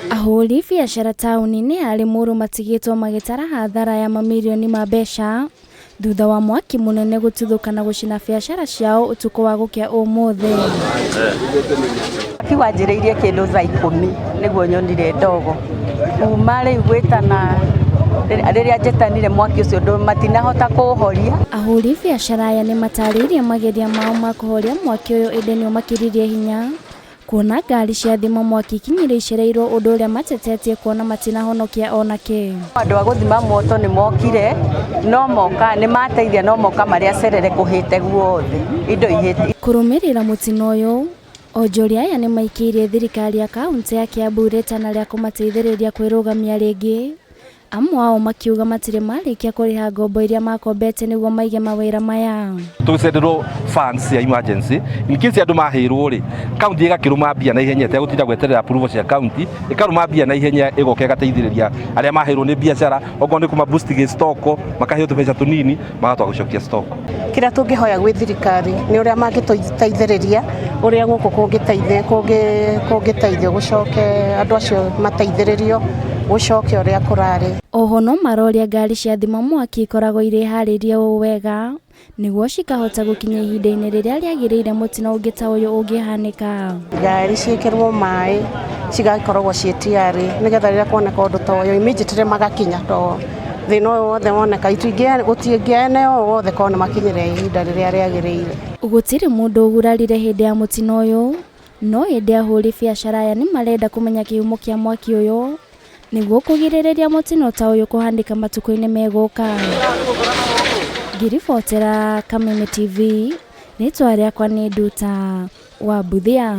Ahũri biacara taũni-inĩ ya Limuru matigĩtwo magĩtara hathara ya mamirioni ma mbeca thutha wa mwaki mũnene gũtuthũka na gũcina biacara ciao ũtukũ wa gũkĩa ũmũthĩ. Mwaki wanjĩrĩirie kĩndũ thaa 10 nĩguo nyonire ndogo. Kuma rĩu gwĩtana, rĩrĩa njetanire mwaki ũcio matinahota kũũhoria. Ahũri biacara aya nĩ matarĩirie mageria mao ma kũhoria mwaki ũyũ ĩndĩ nĩ ũmakĩririe hinya kuona ngari cia thima mwaki ikinyire icereirwo ũndũ ũrĩa matetetie kuona matinahonokia ona kĩ. Andũ a gũthima moto nĩ mokire no moka nĩ mateithia no moka marĩ acerere kũhĩte guothe indo ihĩte. Kũrũmĩrĩra mũtino ũyũ, onjoria aya nĩ maikĩirie thirikari ya kaũntĩ ya Kiambu rĩtana rĩa kũmateithĩrĩria kwĩrũgamia rĩngĩ. Amwe ao makiuga matirĩ marĩkia kũrĩha ngombo iria makombete nĩguo maige mawĩra maya. Tũcenderwo funds cia emergency in case andũ mahĩrwo rĩ, county ĩgakĩrũma mbia na ihenya ĩtegũtinda gweterera approval cia county, ĩkarũma mbia na ihenya ĩgoka ĩgateithĩrĩria arĩa mahĩrwo nĩ biacara, okorwo nĩ kũma boost gĩ stock makaheo tũbeca tũnini magahota gũcokia stock. Kĩrĩa tũngĩhoya gwĩ thirikari nĩ ũrĩa mangĩtũteithĩrĩria ũrĩa gũkũ kũngĩteithio gũcoke andũ acio mateithĩrĩrio gũcoke ũrĩa kũrarĩ. Oho no maroria ngari cia thima mwaki ikoragwo irĩ harĩrie ũũ wega nĩguo cikahota gũkinya ihinda-inĩ rĩrĩa rĩagĩrĩire mũtino ũngĩ ta ũyũ ũngĩhanĩka. Ngari ciĩkĩrwo maĩ cigakoragwo ciĩ tayari nĩgetha rĩrĩa kuoneka ũndũ ta ũyũ immediately magakinya to thĩna ũyũ wothe woneka itingĩene o wothe korwo nĩ makinyire ihinda rĩrĩa rĩagĩrĩire. Gũtirĩ mũndũ ũgurarire hĩndĩ ya mũtino ũyũ, no ĩndĩ ahũri biacara aya nĩ marenda kũmenya kĩhumo kĩa mwaki ũyũ nĩguo kũgirĩrĩria mũtino ta ũyũ kũhanĩka matukũ-inĩ megũka. Ngĩribotera Kameme TV, rĩtwa rĩakwa nĩ Nduta wa Mbuthia.